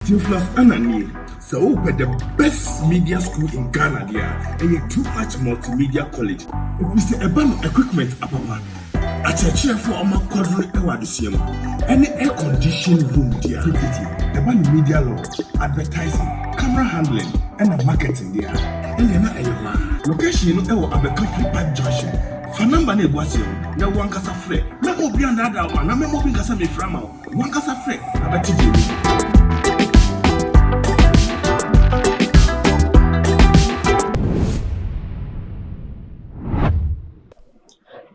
Theophilus Annan nie. Sɛ wopɛ the best media school in Ghana deɛ a, ɛyɛ Too Much Multimedia College. Ɛfiri sɛ ɛba no equipment apapa, akyerɛkyerɛfoɔ a wɔn akwadare wɔ adesua mu, ɛne air condition room deɛ a, tititi ɛba no media law, advertising, camera handling, ɛna marketing deɛ a, ɛnneɛ na ɛyɛ hɔ ara. Location no ɛwɔ Abɛka Free Park Junction. Fa number no egu aseɛ no na wankasa frɛ. Mɛma obi andaadaa wo anaa mɛma obi nkasa mefrɛ ama wo. Wankasa frɛ na bɛte deɛ ɛwɔ mu.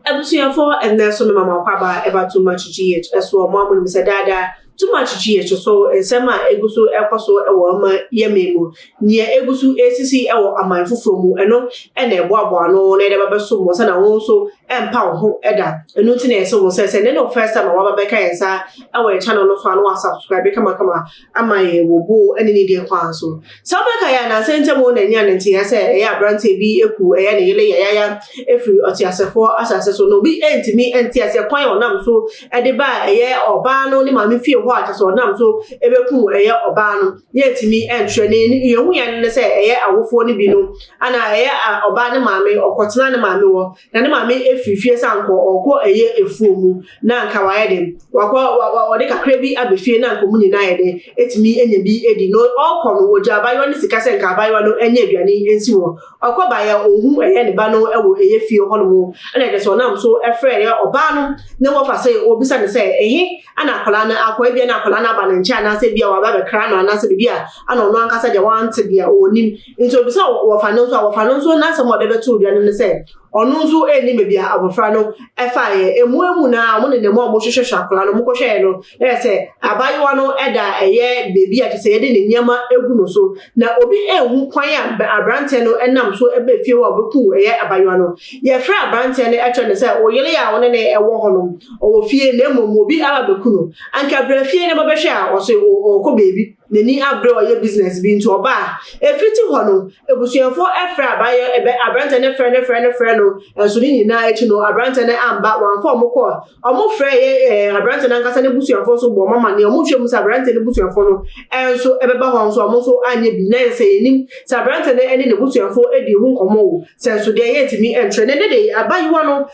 Abusuafoɔ, ɛnnɛ nso mema mo akwaaba ɛba Too Much GH ɛso. Ɔmo a monim sɛ daadaa Too Much GH so nsɛm a egu so ɛkɔ so ɛwɔ ɔma yɛmɛ mu, nea egu so esisi ɛwɔ aman foforɔ mu, ɛno ɛna ɛboaboa ano na yɛde ba bɛso mo sɛna wo nso ɛmpa wo ho ɛda. Ɛno nti na yɛsɛ wo sɛ sɛ ɛnɛ ne wo first time a waba bɛka yɛn nsa ɛwɔ yɛn channel no so a, na wasubscribe kamakama ama yɛn wɔ bo ɛne ne deɛ kwan so. Sɛ wobɛka yɛ anansɛ ntam na anya ne nteɛ sɛ ɛyɛ aberanteɛ bi eku ɛyɛ ne yere yayaya efiri ɔteasefoɔ asase so, na obi ɛntumi ɛnte aseɛ kwan a ɔnam so ɛde ba ɛyɛ ɔbaa no ne maame fie hɔ a kyerɛ sɛ ɔnam so ɛbɛku ɛyɛ ɔbaa no, yɛntumi ɛntwerɛ ne yɛhu. Yɛn ne sɛ ɛyɛ awofoɔ no bi no ana ɛyɛ ɔbaa ne maame ɔkɔtena ne maame wɔ na ne maame efiri fie sɛ ankɔ ɔkɔ ɛyɛ efuo mu na anka wayɛ den wakɔ wa ɔde kakra bi aba fie na anka ɔmo nyinaa yɛ den etumi enya bi edi. Na ɔkɔ no, wɔgya abayewa ne sika sɛ nka abayewa no ɛnyɛ aduane nsi wɔ. Ɔkɔ baeɛ, ohu ɛyɛ ne ba no ɛwɔ ɛyɛ fie hɔnom, ɛna ɛde sɛ ɔnam so ɛfrɛ ɛyɛ ɔbaa no ne wɔfa sɛ obisa ne sɛ ɛhe ana akwadaa no akɔ, ebia na akwadaa no aba ne nkyɛn anaasɛ ebia waba abɛkra no anaasɛ biribi a ana ɔno ankasa deɛ wante deɛ ɔnim. Nti obisa wɔfa no nso a, wɔfa no nso n'asɛm a ɔde bɛto dwa no ne sɛ ɔno nso ɛnni baabi a abɔfra no ɛfaeɛ. Emu emu na ɔmo nenam a ɔmo hwehwɛhwɛ akwadaa no, ɔmo kɔhwɛɛ no na yɛ sɛ abaayewa no ɛda ɛyɛ beebi a kyerɛ sɛ yɛde ne nneɛma egu no so, na obi ehu kwan a aberanteɛ no ɛnam so ɛbɛ fie hɔ a ɔbɛku ɛyɛ abaayewa no. Yɛfrɛ aberanteɛ no ɛkyerɛ ne sɛ oyere a ɔne ne ɛwɔ hɔ no ɔwɔ fie, na mmom obi aba bɛku no, anka brɛ fie na bɛbɛhwɛ a ɔso ɔkɔ beebi n'ani abere ɔyɛ business bi. Nti ɔbaa efiti hɔ no, ebusuafoɔ ɛfrɛ abayɛ ɛbɛ aberanteɛ no, frɛ no, frɛ no, frɛ no nso ne nyinaa akyi no, aberanteɛ no amba. Wɔamfa ɔmo kɔ, ɔmo frɛ yɛ aberanteɛ no ankasa ne busuafoɔ nso bɔ ɔmo ama nea ɔmo hwɛ mu sɛ aberanteɛ no busuafoɔ no ɛnso ɛbɛba hɔ nso, ɔmo nso anyɛ bi. Na yɛ sɛ yɛnim sɛ aberanteɛ no ɛne ne busuafoɔ edi ho nkɔmɔ o, sɛ nso deɛ yɛntumi ɛntwerɛ ne de abayewa no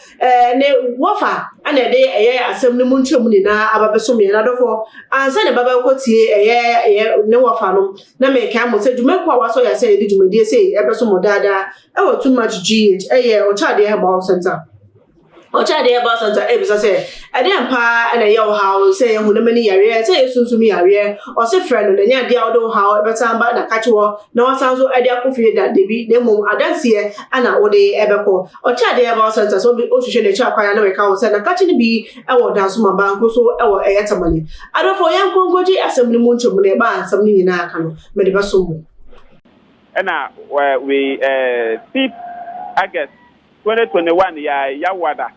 ne wɔfa ɛna ɛde ɛyɛ asɛm no mu nkyɛn mu nyinaa aba bɛso mmiɛn. Adɔfoɔ, ansa ne baba kɔ tie ɛyɛ ne wɔfa no, na mɛka mo sɛ dwumakuo a wasɔ yɛ sɛ yɛde dwumadie sɛ ɛbɛso mo daadaa ɛwɔ Too Much GH ɛyɛ Ɔkyɛadeɛ Herbal Center. Ɔkyɛadeɛ Herbal Center ɛbisa sɛ ɛdeɛn paa ɛna ɛyɛ ɔhaw, sɛ ɛyɛ honam ani yareɛ, sɛ ɛyɛ sunsum yareɛ, ɔse frɛ no na ɛnyɛ adeɛ a wode wo haw ɛbɛsan ba na kakye hɔ na wasan so ɛde akɔ fie da dabi, na mmom adanseɛ ana wode ɛbɛkɔ. Ɔkyɛadeɛ Herbal Center, sɛ wohwehwɛ n'akyi akwan a, na wɔka wo sɛ nakakye no bi ɛwɔ Dansoma Banko so ɛwɔ ɛyɛ Tamale. Adɔfoɔ, yɛn nkɔnkɔgye asɛm no mu nkyɛmu na ɛba asɛm no nyinaa ka no mede bɛso mo. Ɛna wei 5 August 2021 yɛ yawada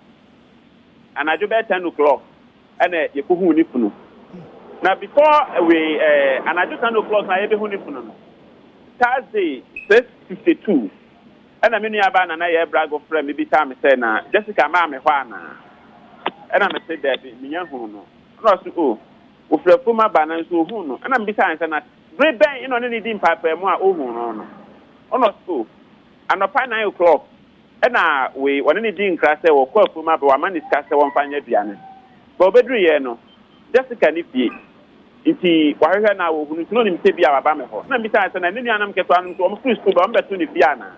anadwo bɛyɛ 10 o'clock ɛna yɛkɔhuu ne funu. Na before wei anadwo 10 o'clock na yɛbɛhu ne funu no, Thursday 6:52 ɛna me nua baa Nana yɛ brago frɛ me bisa me sɛ na Jessica maa me hɔ anaa, ɛna me sɛ daabi, menya hu no. Ɛna ɔso o ofiri afuom aba na nso ohun no. Ɛna mbisa ne sɛ na bere bɛn ɛna ɔne ne di mpaapaamu a ohun no? Ɛna ɔso o anɔpa 9 o'clock ɛna wei ɔne ne di nkra sɛ wɔkɔ afuom aba, wama ne sika sɛ wɔmfa nyɛ aduane ba. Obɛduru yɛ no, Jessica ne fie nti wahwehwɛ na wɔhunu nti na onim sɛ bi a waba me hɔ. Na mbisa sɛ na ne nuanom ketewa no nso wɔn firi sukuu ba, wɔn bɛto ne fie anaa?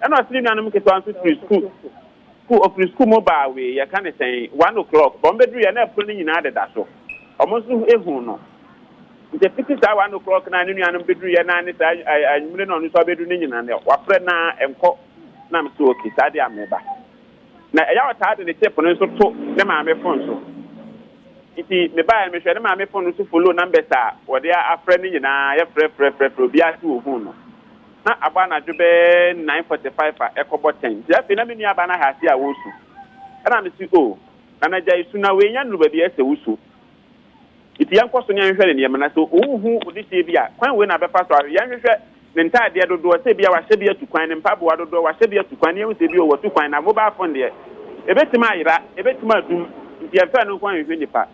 Ɛna ɔsi ne nuanom ketewa nso firi sukuu, ofiri sukuu mu baa wei yɛka ne sɛn 1 o'clock ba, wɔn bɛduru yɛ na ɛpono no nyinaa deda so, wɔn nso ehu no. Nti fiti saa 1 o'clock na ne nuanom bɛduru yɛ na ne saa anwummerɛ na ɔno nso abɛduru ne nyinaa no wafrɛ na nkɔ. Na m so okay, saa deɛ ameba na ɛyɛ a ɔtaa de ne chip no nso to ne maame phone so. Nti mebaeɛ no, mehwɛ ne maame phone no so, follow numbers a wɔde afrɛ no nyinaa, yɛfrɛ frɛ frɛ frɛ obiara sɛ ohun no na abɔ anadwo bɛɛ 9:45 a ɛkɔbɔ 10. Nti afei na me nua ba no ahɛ ase a wɔresu, ɛna me si o Nana gya esu na wei nya nnuru baabi a ɛsɛ wusu, nti yɛnkɔ so ne yɛnhwehwɛ ne nneɛma na sɛ ohuhu odehyɛ bi a kwan wei na abɛfa so ahwɛ. Yɛnhwehwɛ ne ntaadeɛ dodoɔ sɛ bi a wahyɛ bi atu kwan, ne mpaboa dodoɔ wahyɛ bi atu kwan, ne yɛhu sɛ bi o watu kwan. Na mobile phone deɛ ebɛtumi ayera, ebɛtumi adum, nti yɛmfɛ no nko ahwehwɛ nipa.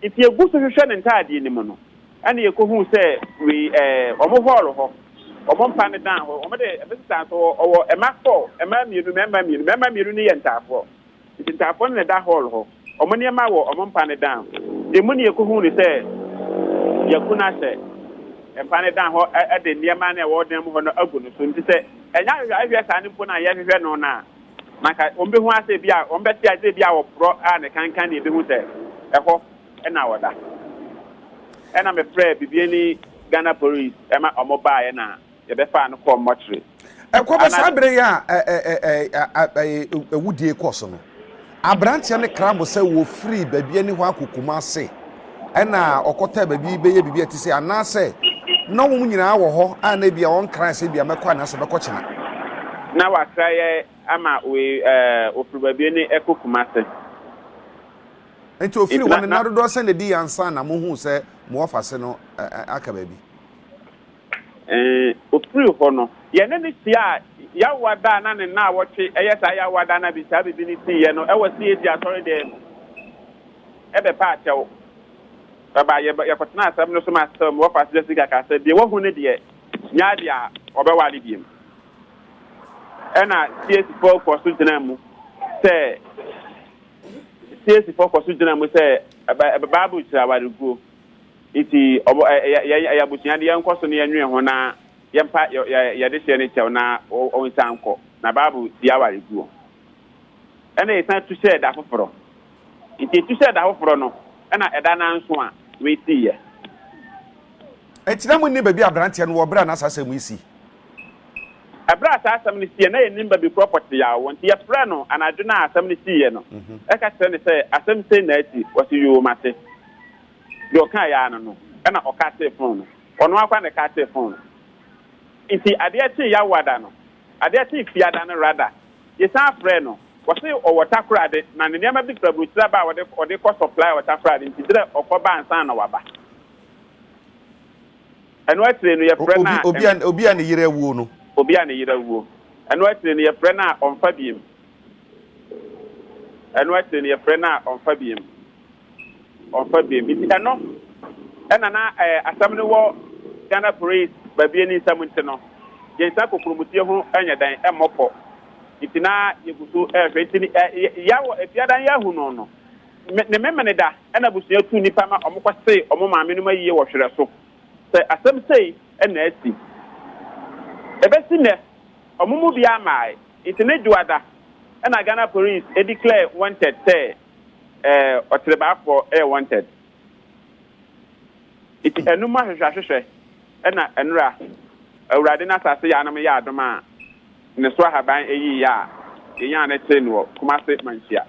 Nti egu so hwehwɛ ne ntaadeɛ no mu no. Ɛna yɛkɔhuu sɛ wei ɛɛ wɔn hall hɔ, wɔn mpa no dan hɔ, wɔn de ɛbɛsesa nso ɔwɔ mma four, mmaa mmienu, mmarima mmienu, mmarima mmienu no yɛ ntaafoɔ. Nti ntaafoɔ no na ɛda hall hɔ, wɔn nneɛma wɔ wɔn mpa no dan. Emu na yɛkɔhuu no sɛ yɛaku no ahyɛ mpa no dan hɔ de nneɛma no a ɛwɔ dan mu hɔ no agu no so. Nti sɛ ɛnyɛ ahwehwɛ ahwehwɛ saa no mpo no a yɛhwehwɛ no no a, na anka wɔbɛhu ara sɛ ebia wɔbɛte ase sɛ ebia ɔporɔ a ne kankan na yɛbɛhu sɛ ɛhɔ na ɔda. Ɛna mefrɛɛ Bibiani Ghana Police ma wɔbaeɛ na yɛbɛfaa no kɔɔ mmɔkyere. Ɛkɔ bɛ saa bere yi a awudie kɔ so no, aberanteɛ no kra mo sɛ wɔfiri baabi ani hɔ akɔ Kumase ɛna ɔkɔtɛ baabi bɛyɛ biribi a ɛte sɛ anaasɛ na wɔn nyinaa wɔ hɔ a na ebia wɔn kra sɛ ebia mɛkɔ anaasɛ mɛkɔ kyena. Na wakra yɛ ama wei ɛɛ ofiri baabi ani ɛkɔ Kumase. Nti ofiri hɔ no nna dodoɔ sɛn na ɛdii ansa na mohuu sɛ mo wɔfase no aka baabi? Ofiri hɔ no, yɛne no hyiaa Yawoa da a na ne nnaawɔtwe yɛ saa Yawoa da no a saa biribi no siiɛ no wɔ CAC asɔredan mu bɛpaa kyɛw. Bɛba yɛkɔtenaa asɛm no so ma asɛm wɔfase Jessica kaa sɛ deɛ wahu no deɛ nyɛ adeɛ a ɔbɛware biom. Ɛna CAC foɔ kɔ so gyinaa mu sɛ CAC foɔ kɔ so gyinaa mu sɛ Bible kyerɛ awareguo. Nti ɔbɔ ɛ ɛ yɛ yɛ abusua de yɛnkɔ so na yɛnwene ho na yɛmpa yɛ yɛ yɛde hyeɛ no kyɛw na ɔnsan nkɔ. Na Bible tia awareguo. Ɛna yɛsan tu hyɛɛ da foforɔ. Nti yɛtu hyɛɛ da foforɔ no, ɛna ɛda no ara nso a wei siiɛ. Enti na monni baabi a aberanteɛ no wɔ berɛ a na saa asɛm yi si? Ɛberɛ a saa asɛm no siiɛ, na yɛnnim baabi korɔ pɔtee a ɔwɔ, nti yɛfrɛɛ no anadwo no a asɛm no siiɛ no, ɛka kyerɛ no sɛ asɛm sei na asi. Ɔse yoo mate. Deɛ ɔkaeɛ ara no no, ɛna ɔkatee fon no. Ɔno ara koraa na ɛkatee fon no. Nti adeɛ kyee Yawoada no, adeɛ kyee Fiada no rather, yɛsan frɛɛ no. Ɔse ɔwɔ Takoradi na ne nneɛma bi firi aburokyire aba a ɔde ɔde kɔ supply wɔ Takoradi nti gyerɛ ɔkɔ ba ansa na waba. Ɛno akyire no yɛfrɛ no a. Obi a obi a ne yere awuo no. Obi a ne yere awuo. Ɛno akyire no yɛfrɛ no a ɔmfa biem. Ɛno akyire no yɛfrɛ no a ɔmfa biem. Ɔmfa biem. Nti ɛno ɛna na ɛɛ asɛm no wɔ Ghana Police babie ne nsam nti no, yɛn nsa kokuromtie ho nyɛ dɛn ɛmmɔ pɔ. Nti na yɛgu so ɛrehwɛ. Nti ɛ yɛawɔ Efiada yɛahu no no, ne Memeneda ɛna abusua tu nnipa ma wɔkɔsee wɔn maame nom ayie wɔ hwerɛ so sɛ asɛm sei na asi. Ɛbɛsi nnɛ, wɔn mu biara mmae. Nti ne Dwoada ɛna Ghana Police declare wanted sɛ eh, ɔtrebaafoɔ yɛ wanted. Nti ɛno mu ahwehwɛ ahwehwɛ ɛna ɛnora Awurade n'asase yɛ anom yɛ adom a ne so ahaban ɛyii yɛ a yɛnyaa no kyee no wɔ Kumase Manhyia.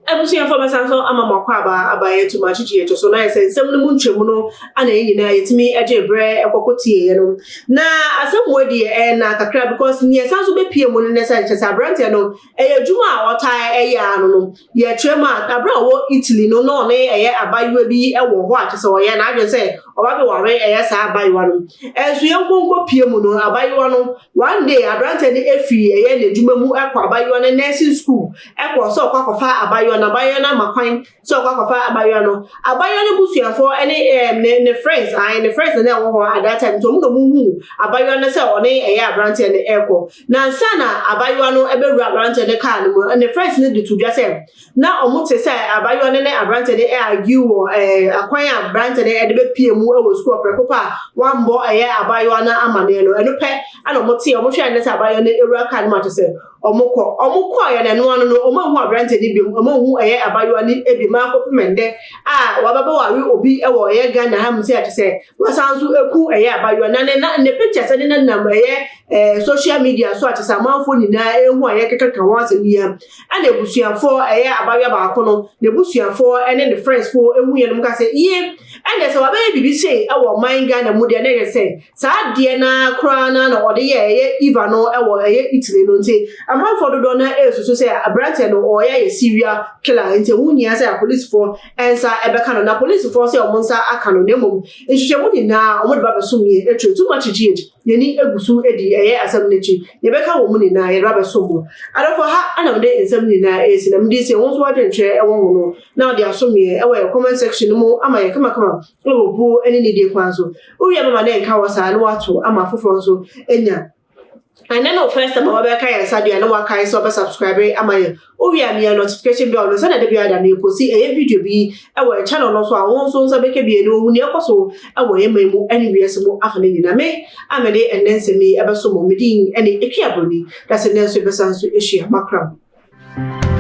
Abusuafo bɛsan so ama mo akwaaba aba yɛn tum akyekye yɛn so na ayɛ sɛ nsɛm no mu nkyerɛmu no ana yɛn nyinaa yɛtumi gye berɛ kɔkɔ tieeɛ no. Na asɛm wɔ deɛ ɛyɛ na kakra because nea ɛsan so bɛpie mu no ne sɛ kyɛ sɛ aberanteɛ no ɛyɛ adwuma a ɔtaa ɛyɛ ano no yɛkyerɛ mu a aberɛ a ɔwɔ Italy no na ɔne ɛyɛ abayewa bi wɔ hɔ a kyɛ sɛ ɔyɛ n'adwene sɛ ɔba bɛware ɛyɛ saa abayewa no. Ɛnso yɛn nkonko pie mu no abayewa no one day aberanteɛ no ɛfiri ɛyɛ n'adwuma mu ɛkɔ abayewa no nursing school kɔ sɛ ɔkɔ akɔfa abayewa no, abayewa no ama kwan sɛ ɔkɔ akɔfa abayewa no. Abayewa no busuafoɔ ne ɛɛm ne ne friends, ae ne friends na ɛwɔ hɔ at that time nti wɔn na wɔn hu abayewa no sɛ ɔne ɛyɛ aberanteɛ no ɛrekɔ. Na ansa na abayewa no ɛbɛwura aberanteɛ no kaa no mu, ne friends no de to dwa sɛ na wɔn te sɛ abayewa no ne aberanteɛ no argue wɔ ɛɛ akwan a aberanteɛ no ɛde bɛpie mu ɛwɔ sukuu ɔprɛko pɛ a wɔambɔ ɛyɛ abayewa no amaneɛ no ɛno pɛ ɛna wɔn te wɔn hwɛ ne sɛ abayewa no ewura kaa no mu akyɛ sɛ Wɔkɔ. Wɔkɔeɛ no, ɛno ano no, wɔanhu aberanteɛ no biom, wɔanhu ɛyɛ abayewa no biom ara kɔpem ɛnnɛ a waba bɛware obi wɔ ɛyɛ Ghana ha mu sɛ kyerɛ sɛ wasan nso aku ɛyɛ abayewa na ne na ne pictures ne nenam ɛyɛ ɛɛ social media so a kyerɛ sɛ amanfoɔ nyinaa ɛhu a yɛkekaka ho asɛm yi a ɛna abusuafoɔ ɛyɛ abayewa baako no n'abusuafoɔ ɛne ne friends foɔ ɛhu yɛn no ka sɛ yie. Ɛnna sɛ wabɛyɛ biribi sei wɔ ɔman Ghana mu deɛ, na ɛyɛ sɛ saa adeɛ no ara koraa no ara na ɔde yɛɛ ɛyɛ Eva no wɔ ɛyɛ Italy no nti, amanfoɔ dodoɔ no ara ɛresusu sɛ aberanteɛ no ɔreyɛ ayɛ serial killer nti ɛho hia sɛ apolisifoɔ nsa ɛbɛka no. Na apolisifoɔ sɛ wɔn nsa aka no, na mmom nhwehwɛmu nyinaa wɔde ba bɛsom yɛn akyire. Too much GH, yɛn ani gu so di ɛyɛ asɛm no akyi. Nea ɛbɛka wɔ mu nyinaa yɛde ba bɛsom mo. Adɔfoɔ, ha na mede nsɛm nyinaa ɛresi na mede sie. Wo nso w'adwenkyerɛ ɛwɔ ho no, na ɔde asom yɛn wɔ yɛn comment section no mu ama yɛn kamakama wɔ buo ne nidie kwan so. Wowie a mama ne nka hɔ saa na woato ama afoforɔ nso anya. Ɛnɛ ne wo first time a wabɛka yɛn nsa deɛ na wakae sɛ ɔbɛ subscribe ama yɛn. Wowie a mia notification bell no sɛdeɛ da biara da no yɛposti ɛyɛ video bi wɔ yɛn channel no so a wo nso nsa bɛka bi na wohu nea ɛkɔ so wɔ yɛn man mu ne wiase mu afa no nyinaa. Me a mede ɛnnɛ nsɛm yi ɛbɛso mo, me din ne Akua Broni. Dasɛ nnɛ nso yɛbɛsan nso ahyia. Makra mo.